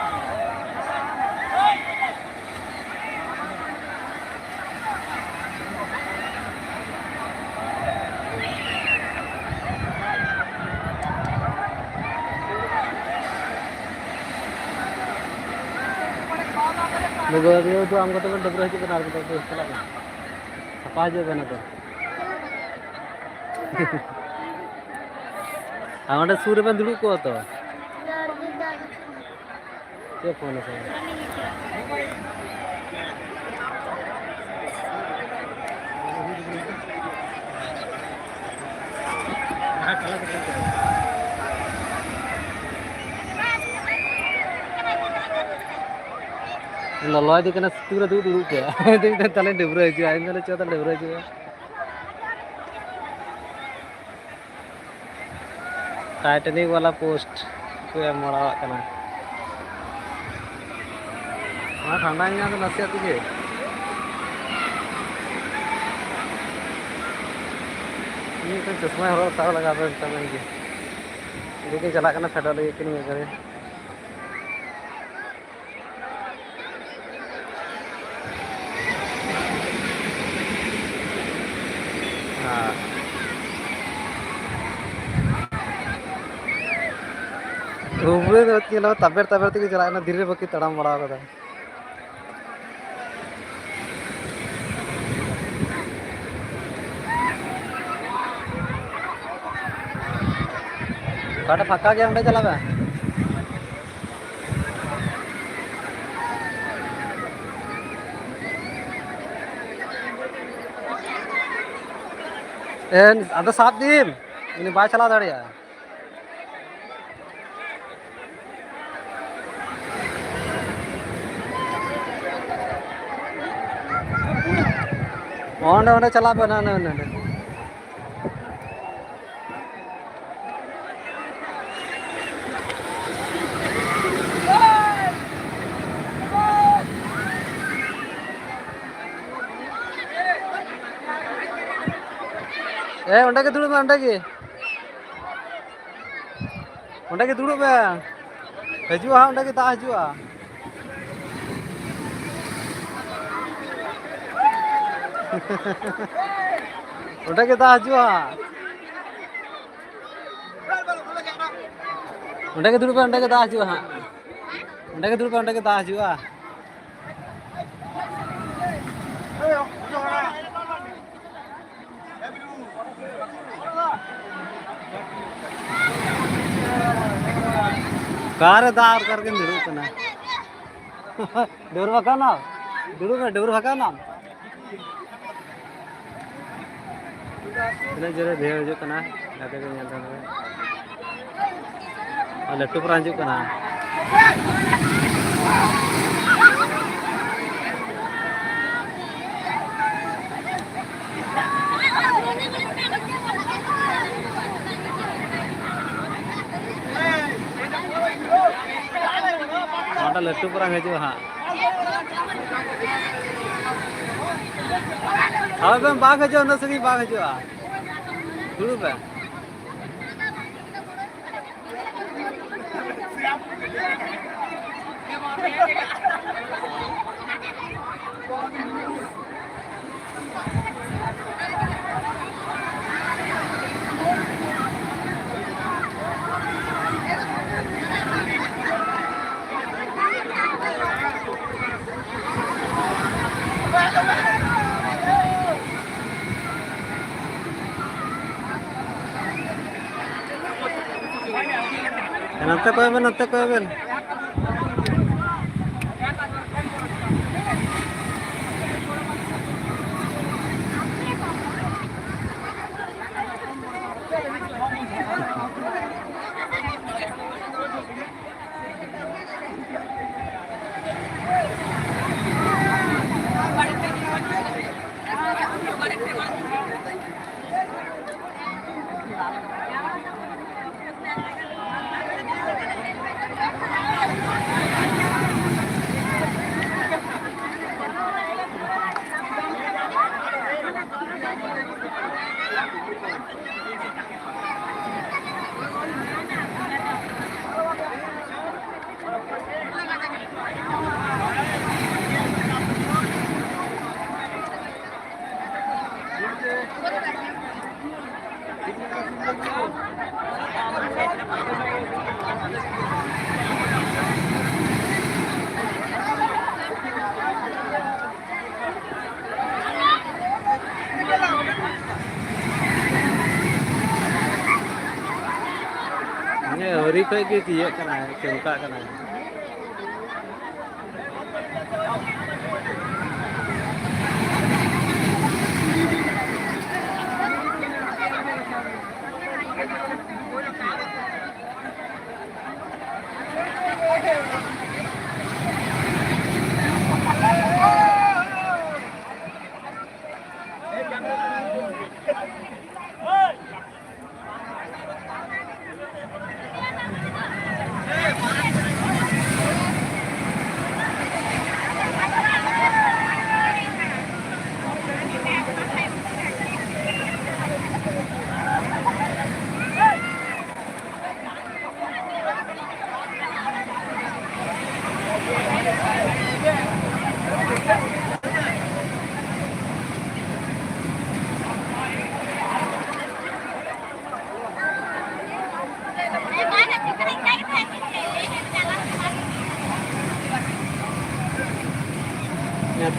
ᱰᱟᱹᱵᱽᱨᱟᱹ ᱫᱚ ᱟᱢ ᱠᱟᱛᱮ ᱵᱮᱱ ᱰᱟᱹᱵᱽᱨᱟᱹ ᱦᱤᱡᱩᱜ ᱠᱟᱱᱟ, ᱟᱨ ᱢᱤᱫ ᱫᱷᱟᱣ ᱪᱟᱞᱟᱜ ᱵᱮᱱ᱾ ᱥᱟᱯᱷᱟ ᱦᱤᱡᱩᱜ ᱵᱮᱱ ᱟᱫᱚ᱾ ᱟᱨ ᱚᱸᱰᱮ ᱥᱩᱨ ᱨᱮᱵᱮᱱ ᱫᱩᱲᱩᱵ ᱠᱚᱜᱼᱟ ᱛᱚ᱾ ᱪᱮᱫ ᱯᱷᱳᱱ ᱟᱠᱟᱱᱟ? ᱞᱚᱞᱚᱭᱮᱫᱮ ᱠᱟᱱᱟ ᱥᱤᱛᱩᱝ ᱨᱮ ᱫᱩᱲᱩᱵ ᱫᱩᱲᱩᱵ ᱛᱮ᱾ ᱟᱫᱚᱧ ᱢᱮᱱᱫᱟ, "ᱛᱟᱦᱞᱮ ᱰᱟᱹᱵᱽᱨᱟᱹ ᱦᱤᱡᱩᱜᱼᱟ", ᱤᱧ ᱫᱚ ᱪᱚ ᱛᱟᱦᱞᱮ ᱰᱟᱹᱵᱽᱨᱟᱹ ᱦᱤᱡᱩᱜᱼᱟ᱾ ᱴᱟᱭᱴᱟᱱᱤᱠ ᱣᱟᱞᱟ ᱯᱳᱥᱴ ᱠᱚ ᱮᱢ ᱵᱟᱲᱟᱣᱟᱜ ᱠᱟᱱᱟ᱾ ᱚᱱᱟ ᱴᱷᱟᱱᱰᱟ ᱧᱟᱢ ᱫᱚ ᱱᱟᱥᱮᱭᱟᱜ ᱛᱮᱜᱮ᱾ ᱢᱤᱫᱴᱮᱱ ᱪᱚᱥᱢᱟᱭ ᱦᱚᱨᱚᱜ ᱛᱟᱣ ᱞᱟᱜᱟᱣ ᱫᱚ ᱢᱮᱛᱟᱢ ᱜᱮ᱾ ᱩᱱᱤ ᱜᱮ ᱪᱟᱞᱟᱜ ᱠᱟᱱᱟ, ᱯᱷᱮᱰᱚᱜ ᱞᱟᱹᱜᱤᱫ ᱠᱤᱱ ᱢᱤᱫ ᱜᱷᱟᱹᱲᱤ᱾ ᱦᱮᱸ᱾ ᱩᱵᱨᱟᱹ ᱫᱚ ᱪᱮᱫ ᱞᱮᱠᱟ ᱛᱟᱵᱮᱨ ᱛᱟᱵᱮᱨ ᱛᱮᱜᱮ ᱪᱟᱞᱟᱜ ᱠᱟᱱᱟ, ᱫᱷᱤᱨᱤ ᱨᱮ ᱵᱟᱹᱠᱤ ᱛᱟᱲᱟᱢ ᱵᱟᱲᱟ ᱠᱟᱫᱟ᱾ ᱚᱠᱟᱴᱟᱜ ᱯᱷᱟᱸᱠᱟ ᱜᱮᱭᱟ, ᱚᱸᱰᱮ ᱪᱟᱞᱟᱜ ᱢᱮ᱾ ᱮ, ᱟᱫᱚ ᱥᱟᱵ ᱫᱤᱢ, ᱩᱱᱤ ᱵᱟᱭ ᱪᱟᱞᱟᱣ ᱫᱟᱲᱮᱭᱟᱜᱼᱟ᱾ ᱚᱸᱰᱮ, ᱚᱸᱰᱮ ᱪᱟᱞᱟᱜ ᱵᱮᱱ, ᱚᱸᱰᱮ, ᱚᱸᱰᱮ, ᱚᱸᱰᱮ᱾ ᱮ, ᱚᱸᱰᱮ ᱜᱮ ᱫᱩᱲᱩᱵ ᱢᱮ, ᱚᱸᱰᱮ ᱜᱮ᱾ ᱚᱸᱰᱮ ᱜᱮ ᱫᱩᱲᱩᱵ ᱢᱮ᱾ ᱦᱤᱡᱩᱜᱼᱟ ᱦᱟᱸᱜ, ᱚᱸᱰᱮ ᱜᱮ ᱫᱟᱜ ᱦᱤᱡᱩᱜᱼᱟ᱾ ᱚᱸᱰᱮ ᱜᱮ ᱫᱟᱜ ᱦᱤᱡᱩᱜᱼᱟ ᱦᱟᱸᱜ᱾ ᱚᱸᱰᱮ ᱜᱮ ᱫᱩᱲᱩᱵ ᱯᱮ, ᱚᱸᱰᱮ ᱜᱮ ᱫᱟᱜ ᱦᱤᱡᱩᱜᱼᱟ ᱦᱟᱸᱜ᱾ ᱚᱸᱰᱮ ᱜᱮ ᱫᱩᱲᱩᱵ ᱯᱮ, ᱚᱸᱰᱮ ᱜᱮ ᱫᱟᱜ ᱦᱤᱡᱩᱜᱼᱟ᱾ ᱚᱠᱟᱨᱮ ᱫᱟᱜ, ᱚᱠᱟ ᱨᱮᱜᱮᱢ ᱫᱩᱲᱩᱵ ᱠᱟᱱᱟ? ᱰᱟᱹᱵᱽᱨᱟᱹ ᱵᱟᱠᱷᱟᱱ ᱱᱟᱢ? ᱫᱩᱲᱩᱵ ᱢᱮ, ᱰᱟᱹᱵᱽᱨᱟᱹ ᱵᱟᱠᱷᱟᱱ ᱱᱟᱢ? ᱛᱤᱱᱟᱹᱜ ᱡᱳᱨᱮ ᱵᱷᱤᱲ ᱦᱤᱡᱩᱜ ᱠᱟᱱᱟ, ᱜᱟᱛᱮ ᱠᱚ ᱧᱮᱞ ᱛᱟᱵᱚᱱ ᱯᱮ᱾ ᱟᱨ ᱞᱟᱹᱴᱩ ᱯᱟᱨᱟ ᱦᱤᱡᱩᱜ ᱠᱟᱱᱟ᱾ ᱱᱚᱣᱟᱴᱟᱜ ᱞᱟᱹᱴᱩ ᱯᱟᱨᱟ ᱦᱤᱡᱩᱜᱼᱟ ᱦᱟᱸᱜ᱾ ᱟᱞᱚ ᱵᱮᱱ ᱵᱟᱝ ᱦᱤᱡᱩᱜᱼᱟ, ᱩᱱᱟᱹᱜ ᱥᱟᱺᱜᱤᱧ ᱵᱟᱝ ᱦᱤᱡᱩᱜᱼᱟ᱾ ᱫᱩᱲᱩᱵ ᱵᱮᱱ᱾ ᱱᱚᱛᱮ ᱠᱚᱭᱚᱜ ᱵᱮᱱ, ᱱᱚᱛᱮ ᱠᱚᱭᱚᱜ ᱵᱮᱱ᱾ ᱦᱮᱸ, ᱟᱹᱣᱨᱤ ᱠᱷᱚᱡ ᱜᱮ ᱤᱭᱟᱹᱜ ᱠᱟᱱᱟᱭ, ᱪᱚᱢᱠᱟᱜ ᱠᱟᱱᱟᱭ᱾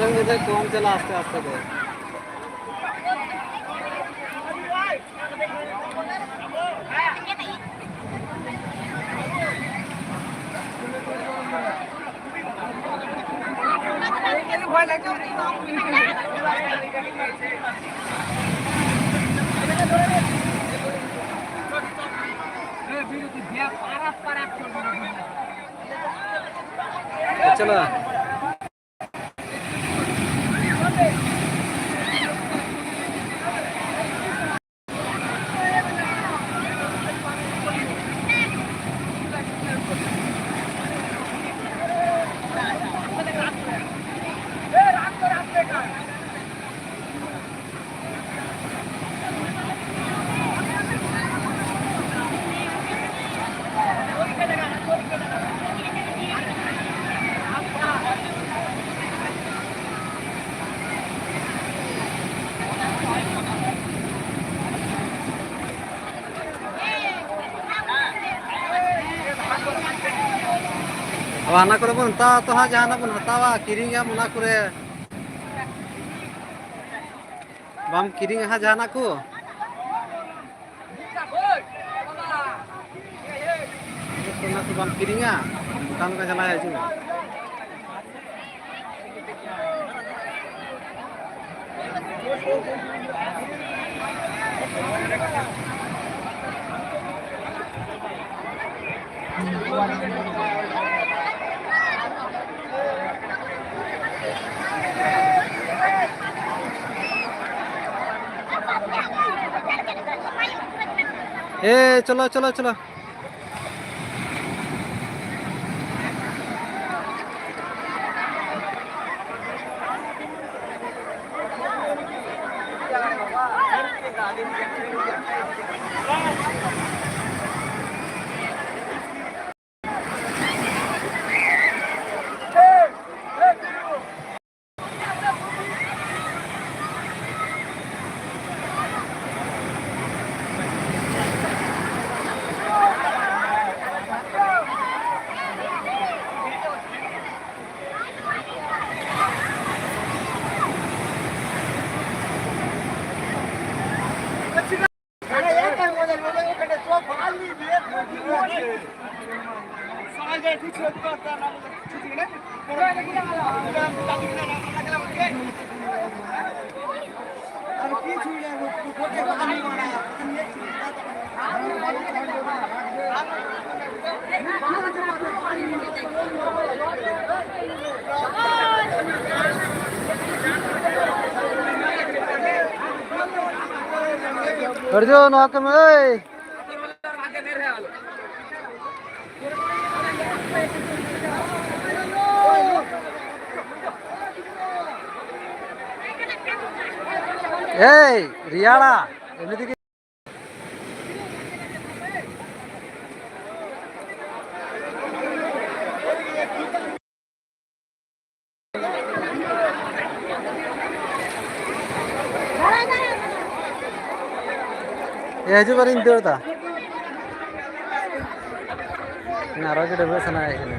ᱠᱚᱢ ᱪᱟᱞᱟᱜ ᱟᱥᱛᱮ ᱟᱥᱛᱮ ᱛᱮ᱾ ᱪᱟᱞᱟᱜᱼᱟ᱾ ᱟᱫᱚ ᱦᱟᱱᱟ ᱠᱚᱨᱮ ᱵᱚᱱ ᱦᱟᱛᱟᱣᱟ ᱛᱚ ᱦᱟᱸᱜ, ᱡᱟᱦᱟᱱᱟᱜ ᱵᱚᱱ ᱦᱟᱛᱟᱣᱟ, ᱠᱤᱨᱤᱧᱟᱢ ᱚᱱᱟ ᱠᱚᱨᱮ᱾ ᱵᱟᱢ ᱠᱤᱨᱤᱧᱟ ᱦᱟᱸᱜ ᱡᱟᱦᱟᱱᱟᱜ ᱠᱚ? ᱚᱱᱟ ᱠᱚ ᱵᱟᱢ ᱠᱤᱨᱤᱧᱟ, ᱚᱱᱠᱟ ᱞᱮᱠᱟ ᱪᱟᱞᱟᱜ ᱦᱤᱡᱩᱜ ᱢᱮ᱾ ᱮ, ᱪᱚᱞᱚ, ᱪᱚᱞᱚ, ᱪᱚᱞᱚ᱾ ᱟᱹᱨᱡᱩ, ᱱᱚᱣᱟ ᱠᱟᱹᱢᱤ, ᱳᱭ᱾ ᱮᱭ, ᱨᱮᱭᱟᱲᱟ, ᱮᱢᱱᱤ ᱛᱮᱜᱮ᱾ ᱮ, ᱦᱤᱡᱩᱜ ᱵᱟᱨᱤᱧ ᱫᱟᱹᱲ ᱮᱫᱟ᱾ ᱟᱨᱚ ᱜᱮ ᱰᱟᱹᱵᱽᱨᱟᱹᱜ ᱥᱟᱱᱟᱭᱮᱫ ᱠᱟᱱᱟ᱾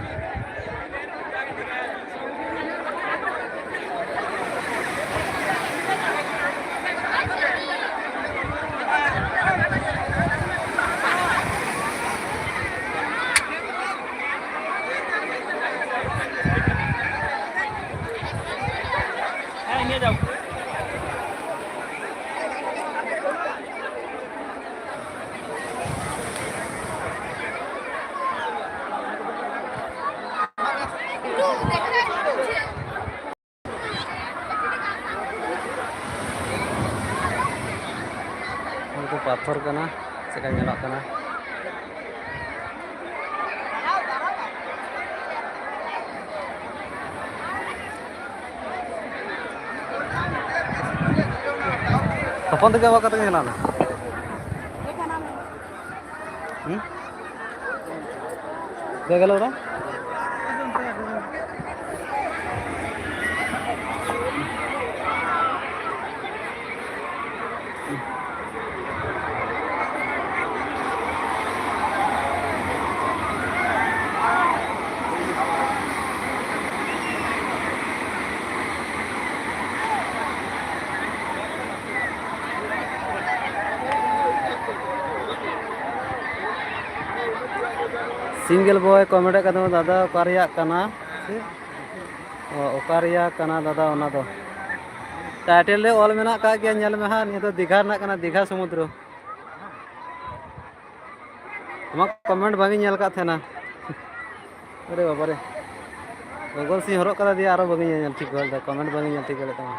ᱩᱱᱠᱩ ᱯᱟᱛᱷᱚᱨ ᱠᱟᱱᱟ, ᱪᱮᱠᱟ ᱧᱮᱞᱚᱜ ᱠᱟᱱᱟ᱾ ᱛᱚᱯᱚᱱ ᱛᱮᱜᱮ ᱟᱵᱟᱨ ᱠᱟᱛᱮ ᱜᱮ ᱦᱮᱱᱟᱜ ᱞᱮ᱾ ᱦᱩᱸ? ᱵᱮᱜᱟᱞᱳᱨᱟ? ᱥᱤᱝᱜᱮᱞ ᱵᱚᱭ ᱠᱚᱢᱮᱱᱴ ᱠᱟᱱ ᱛᱟᱵᱚᱱᱟ, ᱫᱟᱫᱟ ᱚᱠᱟ ᱨᱮᱭᱟᱜ ᱠᱟᱱᱟ? ᱚ, ᱚᱠᱟ ᱨᱮᱭᱟᱜ ᱠᱟᱱᱟ ᱫᱟᱫᱟ ᱚᱱᱟ ᱫᱚ? ᱴᱟᱭᱴᱮᱞ ᱨᱮ ᱚᱞ ᱢᱮᱱᱟᱜ ᱟᱠᱟᱫ ᱜᱮᱭᱟ, ᱧᱮᱞ ᱢᱮ ᱦᱟᱸᱜ, ᱱᱤᱭᱟᱹ ᱫᱚ ᱫᱤᱜᱷᱟ ᱨᱮᱱᱟᱜ ᱠᱟᱱᱟ, ᱫᱤᱜᱷᱟ ᱥᱚᱢᱩᱫᱨᱚ᱾ ᱟᱢᱟᱜ ᱠᱚᱢᱮᱱᱴ ᱵᱟᱝ ᱤᱧ ᱧᱮᱞ ᱟᱠᱟᱫ ᱛᱟᱦᱮᱱᱟ᱾ ᱟᱨᱮ ᱵᱟᱵᱟ ᱨᱮ, ᱜᱚᱜᱚᱞ ᱥᱤᱧ ᱦᱚᱨᱚᱜ ᱠᱟᱫᱟ, ᱫᱤᱭᱮ ᱟᱨᱚ ᱵᱟᱝ ᱤᱧ ᱧᱮᱞ ᱴᱷᱤᱠ ᱫᱟᱲᱮᱭᱟᱜ ᱛᱟᱢᱟ᱾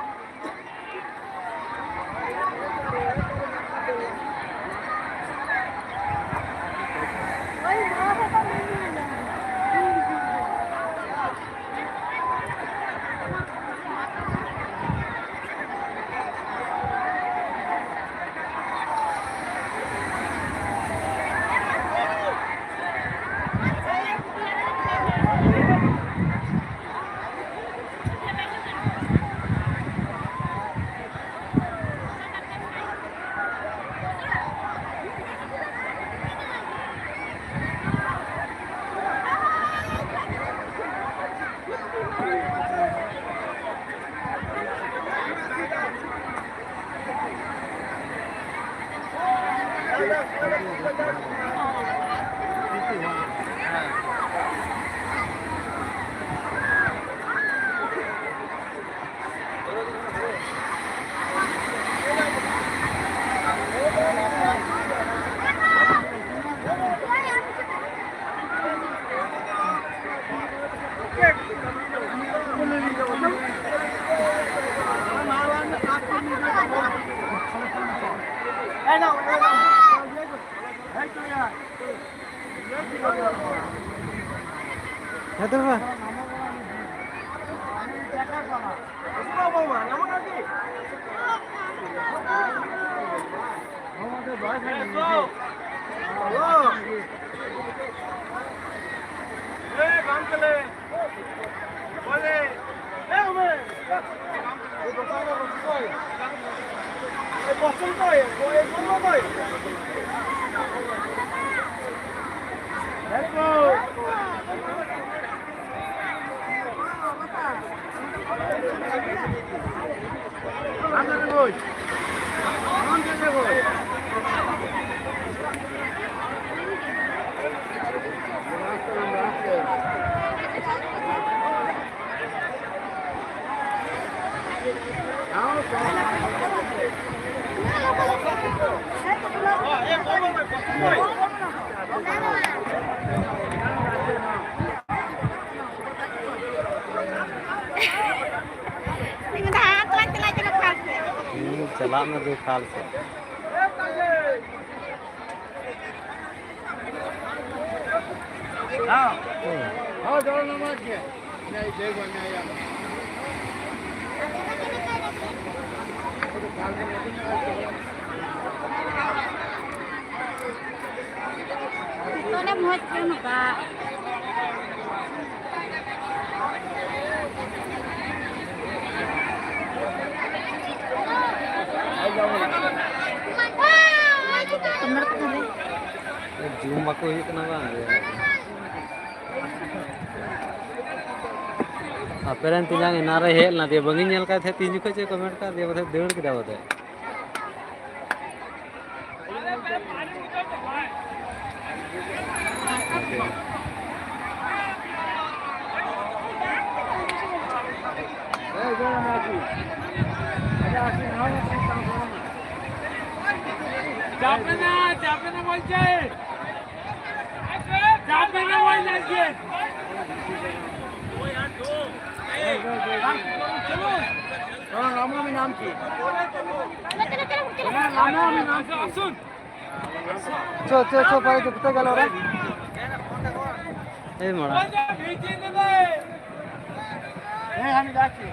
ᱦᱮᱸ ᱛᱚ ᱵᱟᱵᱟ᱾ ᱚᱱᱟ ᱫᱚ ᱠᱷᱟᱞ ᱥᱮ᱾ ᱛᱚᱞᱮ ᱢᱚᱡᱽ ᱜᱮ ᱱᱚᱝᱠᱟ᱾ ᱡᱩᱢ ᱵᱟᱠᱚ ᱦᱩᱭᱩᱜ ᱠᱟᱱᱟ ᱵᱟᱝ? ᱟᱯᱮ ᱨᱮᱱ ᱛᱮᱧᱟᱝ ᱮᱱᱟᱱ ᱨᱮ ᱦᱮᱡ ᱞᱮᱱᱟ, ᱫᱤᱭᱮ ᱵᱟᱝᱤᱧ ᱧᱮᱞ ᱠᱟᱭ ᱛᱟᱦᱮᱸᱫ ᱛᱤᱱ ᱡᱚᱠᱷᱚᱡ ᱪᱚᱭ ᱠᱚᱢᱮᱱᱴ ᱠᱟᱜ, ᱫᱤᱭᱮ ᱵᱚᱞᱮ ᱫᱟᱹᱲ ᱠᱮᱫᱟ ᱵᱚᱞᱮ᱾ চাপে না, চাপে না বলছে। চাপে না বলছে। চলো, নামো, আমি নামছি। চলো, নামো, আমি নামছি। আসুন। চো, চো, চো, পায়ে তো কোথায় গেল ওরা? এই মরা। হ্যাঁ, আমি যাচ্ছি।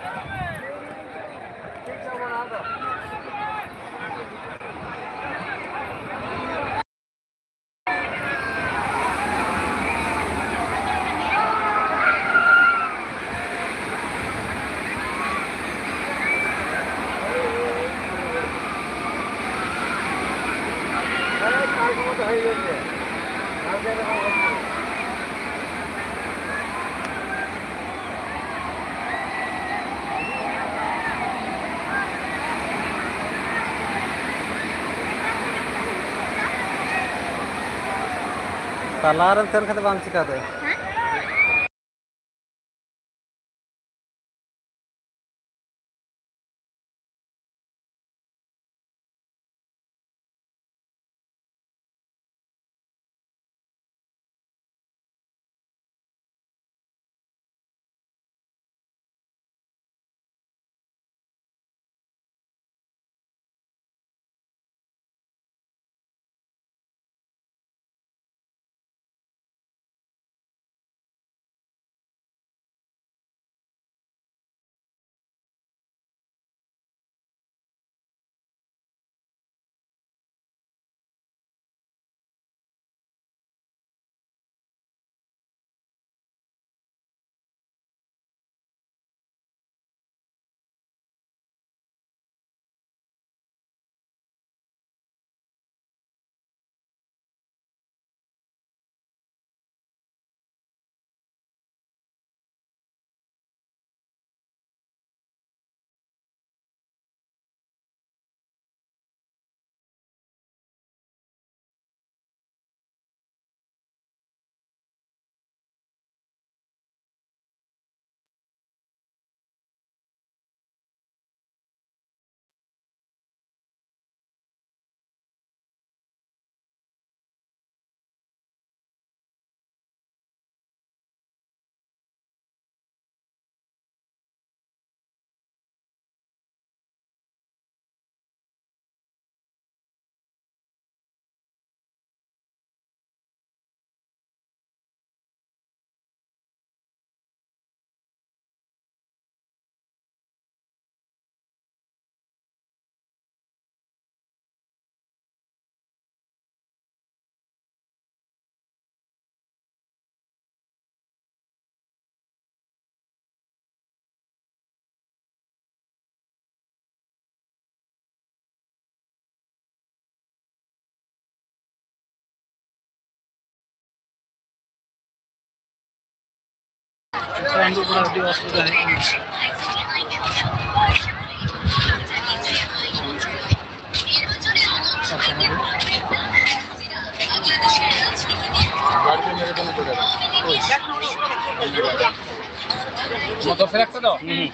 ᱛᱟᱞᱟ ᱨᱮᱢ ᱛᱟᱦᱮᱱ ᱠᱷᱟᱱ ᱫᱚ ᱵᱟᱢ ᱪᱤᱠᱟ ᱫᱟᱲᱮᱭᱟᱜᱼᱟ᱾ ᱩᱰᱩᱠ ᱵᱟᱲᱟ ᱟᱹᱰᱤ ᱚᱥᱩᱵᱤᱫᱷᱟ ᱦᱩᱭᱩᱜ ᱠᱟᱱᱟ᱾ ᱢᱚᱴᱚᱨ ᱥᱟᱭᱠᱮᱞ ᱛᱮ ᱫᱚ? ᱦᱩᱸ᱾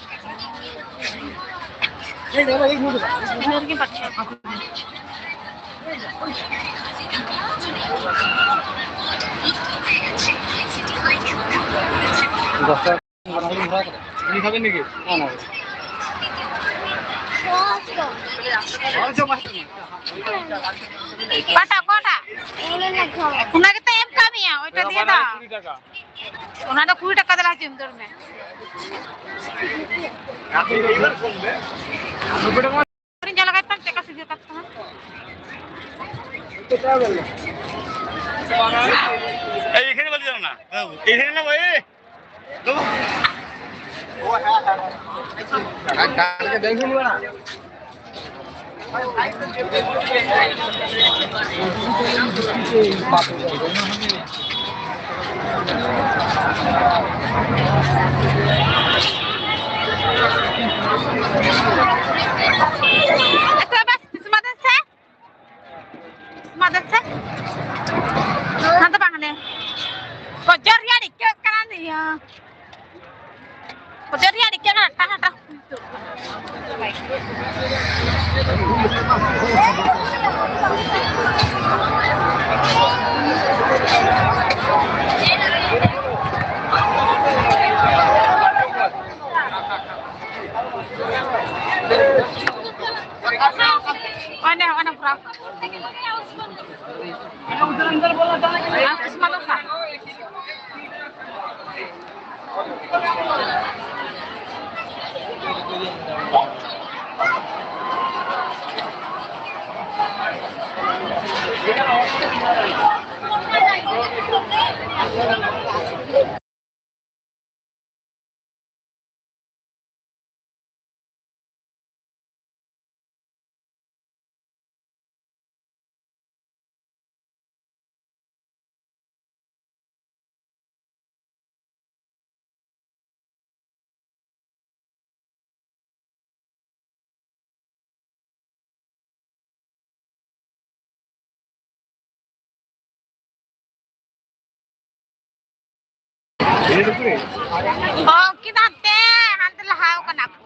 ᱫᱚᱥ ᱴᱟᱠᱟ᱾ ᱚᱠᱟᱴᱟᱜ, ᱚᱠᱟᱴᱟᱜ? ᱚᱱᱟ ᱜᱮᱛᱚ ᱮᱢ ᱠᱟᱜ ᱢᱮᱭᱟ, ᱚᱱᱟ ᱫᱚ ᱠᱩᱲᱤ ᱴᱟᱠᱟ᱾ ᱚᱱᱟ ᱫᱚ ᱠᱩᱲᱤ ᱴᱟᱠᱟ ᱫᱮᱞᱟ ᱪᱤᱱᱛᱟᱹᱨ ᱢᱮ᱾ ᱧᱮᱞ ᱟᱠᱟᱫ ᱛᱟᱢ ᱪᱮᱫ ᱞᱮᱠᱟ ᱥᱤᱵᱤᱞ ᱠᱟᱱ ᱛᱟᱢᱟ? এই এখানে বলি যাও না। এইখানে না ভাই। ᱟᱪᱪᱷᱟ, ᱵᱟᱥ, ᱥᱩᱢᱟᱫᱟ ᱥᱮ? ᱥᱩᱢᱟᱫᱟ ᱥᱮ? ᱚᱱᱟ ᱫᱚ ᱵᱟᱝ, ᱦᱟᱱᱮ ᱠᱚᱡᱚᱨ ᱨᱮᱭᱟᱲ ᱟᱹᱭᱠᱟᱹᱜ ᱠᱟᱱᱟ ᱱᱤᱭᱟᱹ᱾ ᱠᱚᱡᱚᱨ ᱨᱮᱭᱟᱲ ᱟᱹᱭᱠᱟᱹᱜ ᱠᱟᱱᱟ, ᱴᱟᱦᱟ ᱴᱟᱦᱟ᱾ ᱚᱱᱮ, ᱚᱱᱮ ᱯᱩᱨᱟ᱾ ᱦᱚᱸ, ᱩᱱᱠᱤᱱ ᱦᱟᱱᱛᱮ, ᱦᱟᱱᱛᱮ ᱞᱟᱦᱟᱣ ᱠᱟᱱᱟ ᱠᱚ᱾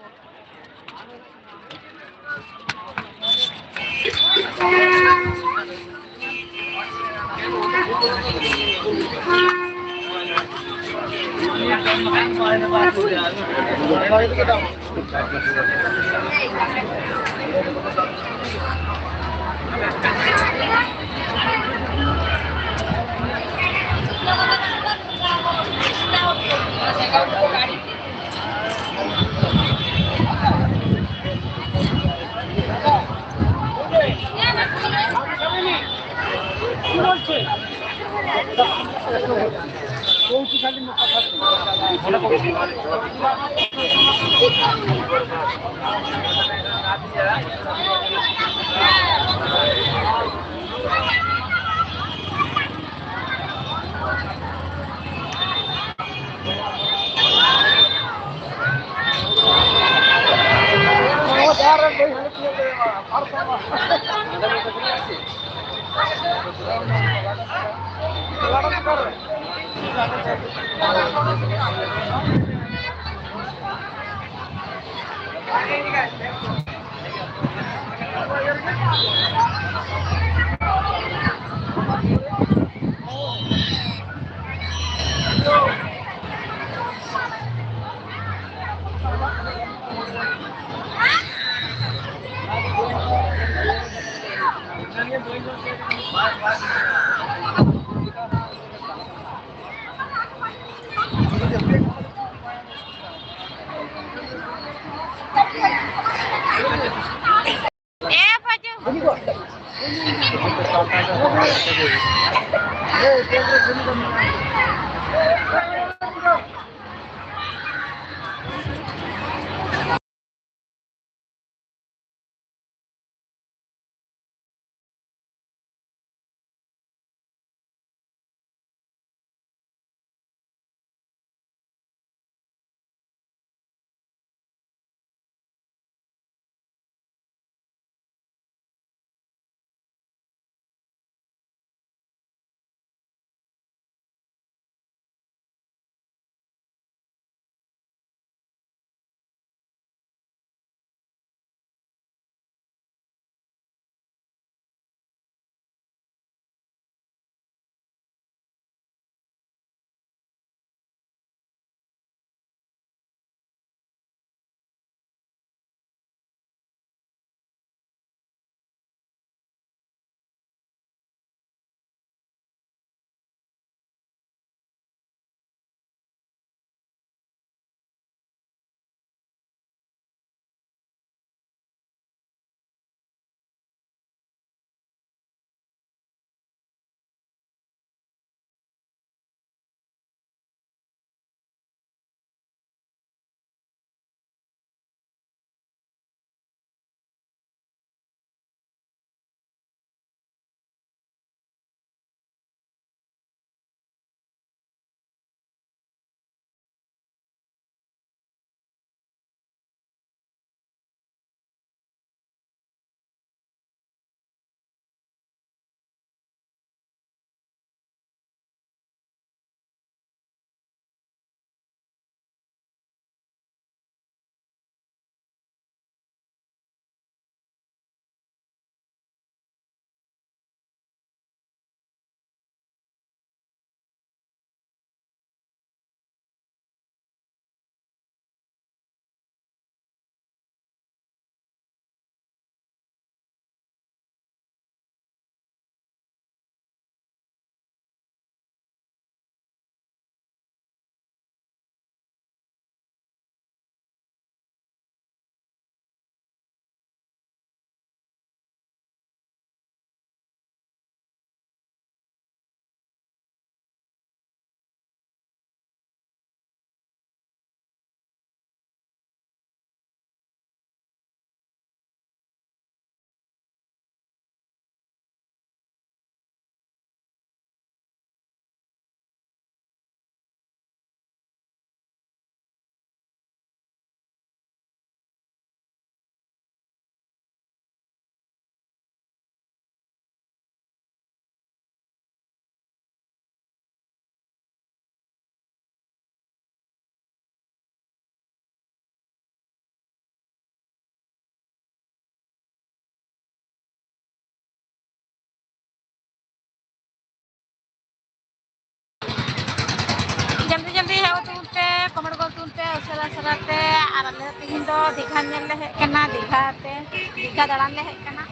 ᱛᱮ ᱟᱨ ᱟᱞᱮ ᱛᱮᱦᱮᱧ ᱫᱚ ᱫᱤᱜᱷᱟ ᱧᱮᱞ ᱞᱮ ᱦᱮᱡ ᱠᱟᱱᱟ, ᱫᱤᱜᱷᱟ ᱛᱮ, ᱫᱤᱜᱷᱟ ᱫᱟᱬᱟᱱ ᱞᱮ ᱦᱮᱡ ᱠᱟᱱᱟ᱾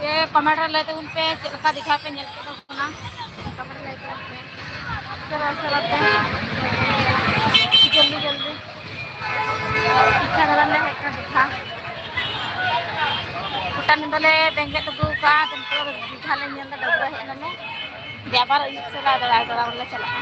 ᱡᱮ ᱠᱚᱢᱮᱱᱴ ᱨᱮ ᱞᱟᱹᱭ ᱛᱟᱵᱚᱱ ᱯᱮ, ᱪᱮᱫ ᱞᱮᱠᱟ ᱫᱤᱜᱷᱟ ᱯᱮ ᱧᱮᱞ ᱠᱮᱫ ᱛᱟᱵᱚᱱᱟ? ᱠᱚᱢᱮᱱᱴ ᱨᱮ ᱞᱟᱹᱭ ᱛᱟᱵᱚᱱ ᱯᱮ᱾ ᱩᱥᱟᱹᱨᱟ ᱩᱥᱟᱹᱨᱟ ᱛᱮ, ᱡᱚᱞᱫᱤ ᱡᱚᱞᱫᱤ ᱫᱤᱜᱷᱟ ᱫᱟᱬᱟᱱ ᱞᱮ ᱦᱮᱡ ᱠᱟᱱᱟ, ᱫᱤᱜᱷᱟ᱾ ᱜᱚᱴᱟ ᱧᱤᱫᱟᱹ ᱞᱮ ᱵᱮᱸᱜᱮᱫ ᱟᱹᱜᱩ ᱠᱟᱜᱼᱟ, ᱫᱤᱜᱷᱟ ᱞᱮ ᱧᱮᱞ ᱞᱮ ᱰᱟᱹᱵᱽᱨᱟᱹ ᱦᱮᱡ ᱱᱟᱞᱮ᱾ ᱫᱤᱭᱮ ᱟᱵᱟᱨ ᱟᱹᱭᱩᱵ ᱥᱮᱫ ᱞᱮ ᱫᱟᱬᱟ ᱫᱟᱬᱟ ᱞᱮ ᱪᱟᱞᱟᱜᱼᱟ᱾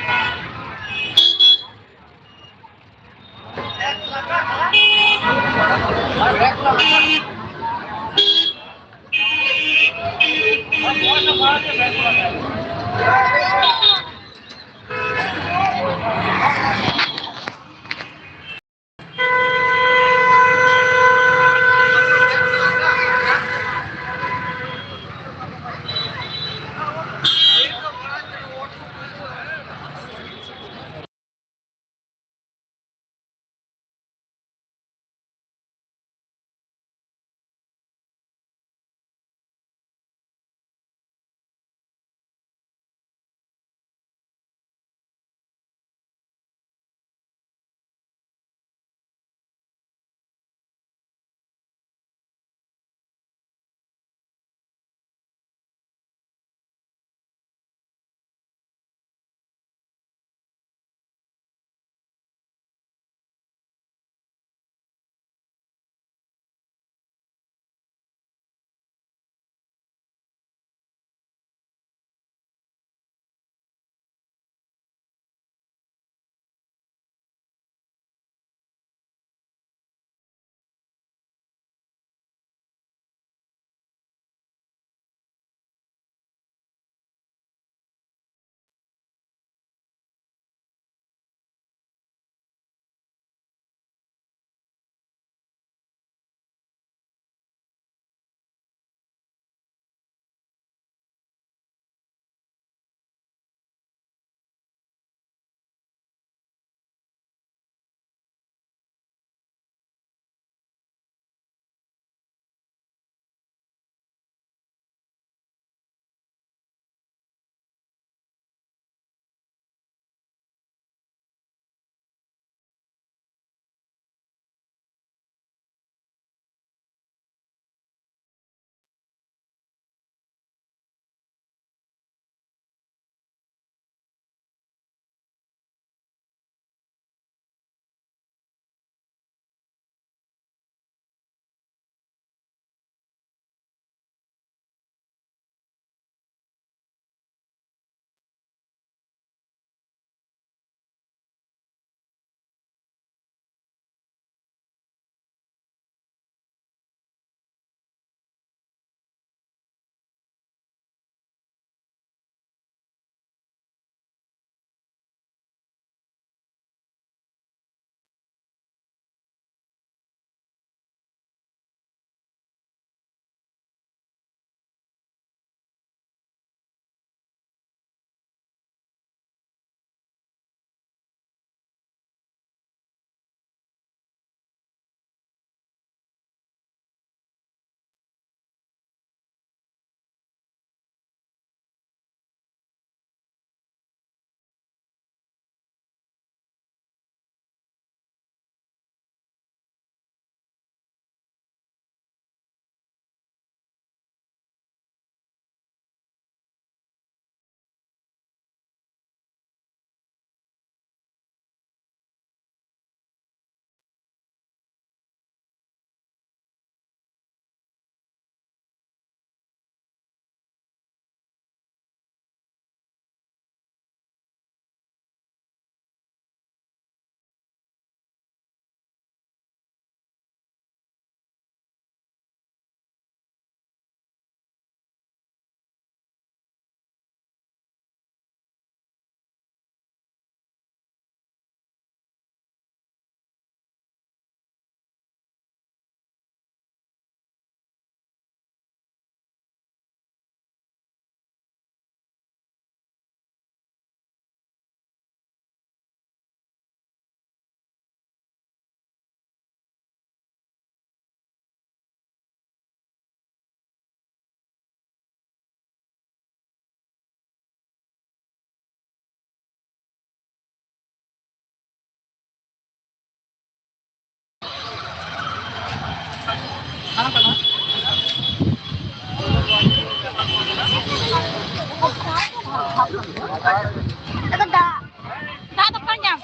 ᱫᱟᱜ ᱫᱚ ᱚᱠᱟᱨᱮ ᱧᱟᱢ?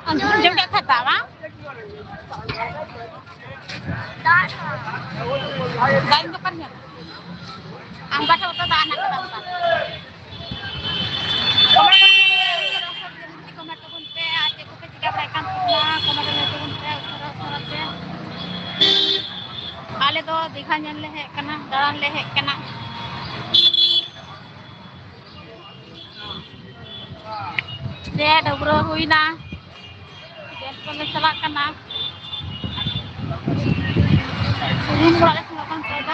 ᱟᱢ ᱡᱚᱢ ᱠᱮᱫ ᱠᱷᱟᱡ ᱫᱟᱜ, ᱵᱟᱝ? ᱫᱟᱜ ᱫᱚ ᱚᱠᱟᱨᱮ ᱧᱟᱢ? ᱟᱢ ᱵᱟᱴᱷᱟ ᱩᱛᱟᱹᱨ ᱫᱟᱜ ᱦᱮᱱᱟᱜ ᱠᱟᱫᱟ ᱚᱱᱠᱟ᱾ ᱠᱚᱢᱮᱱᱴ ᱛᱟᱵᱚᱱ ᱯᱮ ᱟᱨ ᱪᱮᱫ ᱠᱚᱯᱮ ᱪᱤᱠᱟᱹ ᱵᱟᱲᱟᱭᱮᱫ ᱠᱟᱱ ᱛᱟᱵᱚᱱᱟ, ᱠᱚᱢᱮᱱᱴ ᱨᱮ ᱞᱟᱹᱭ ᱛᱟᱵᱚᱱ ᱯᱮ ᱩᱥᱟᱹᱨᱟ ᱩᱥᱟᱹᱨᱟ ᱛᱮ᱾ ᱟᱞᱮ ᱫᱚ ᱫᱤᱜᱷᱟ ᱧᱮᱞ ᱞᱮ ᱦᱮᱡ ᱠᱟᱱᱟ, ᱫᱟᱬᱟᱱ ᱞᱮ ᱦᱮᱡ ᱠᱟᱱᱟ᱾ ᱡᱮ ᱰᱟᱹᱵᱽᱨᱟᱹ ᱦᱩᱭᱱᱟ, ᱰᱮᱢ ᱠᱚᱞᱮ ᱪᱟᱞᱟᱜ ᱠᱟᱱᱟ᱾ ᱨᱩᱢ ᱚᱲᱟᱜ ᱞᱮ ᱥᱮᱱᱚᱜ ᱠᱟᱱ ᱛᱟᱦᱮᱸᱫ,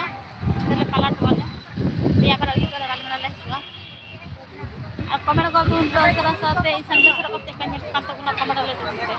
ᱟᱫᱚᱞᱮ ᱯᱟᱞᱟᱴᱚᱜᱼᱟᱞᱮ᱾ ᱛᱮᱭᱟᱜ ᱵᱟᱨ ᱟᱹᱭᱩᱵ ᱵᱮᱲᱟ ᱨᱟᱱ ᱢᱮᱞᱟ ᱞᱮ ᱦᱤᱡᱩᱜᱼᱟ᱾ ᱟᱨ ᱠᱚᱢᱮᱱᱴ ᱜᱚᱫ ᱫᱚ ᱩᱥᱟᱹᱨᱟ ᱥᱟᱶᱛᱮ ᱤᱧ ᱥᱟᱸᱜᱮ ᱩᱥᱟᱹᱨᱟ ᱠᱚ ᱪᱮᱫ ᱠᱟ ᱧᱮᱞᱚᱜ ᱠᱟᱱ ᱛᱟᱵᱚᱱᱟ, ᱠᱚᱢᱮᱱᱴ ᱨᱮ ᱞᱟᱹᱭ ᱛᱟᱵᱚᱱ ᱯᱮ᱾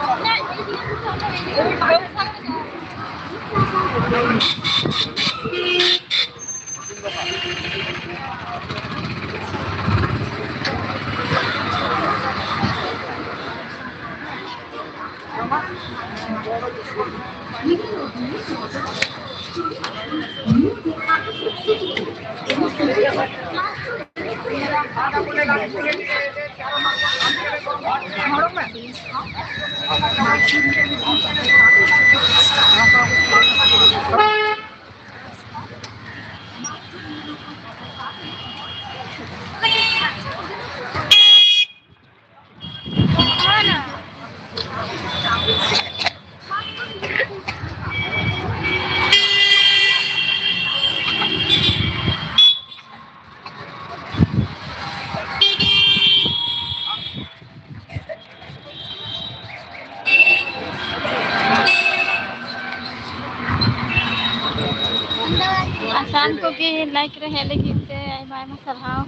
ᱟᱥᱟᱱ ᱠᱚᱜᱮ ᱞᱟᱭᱤᱠ ᱨᱮ ᱦᱮᱡ ᱞᱟᱹᱜᱤᱫ ᱛᱮ ᱟᱭᱢᱟ ᱟᱭᱢᱟ ᱥᱟᱨᱦᱟᱣ᱾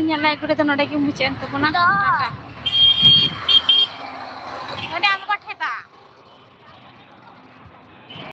ᱤᱧᱟᱹᱜ live ᱠᱚᱨᱮ ᱫᱚ ᱱᱚᱰᱮ ᱜᱮ ᱢᱩᱪᱟᱹᱫ ᱮᱱ ᱛᱟᱵᱚᱱᱟ᱾ ᱴᱟᱴᱟ᱾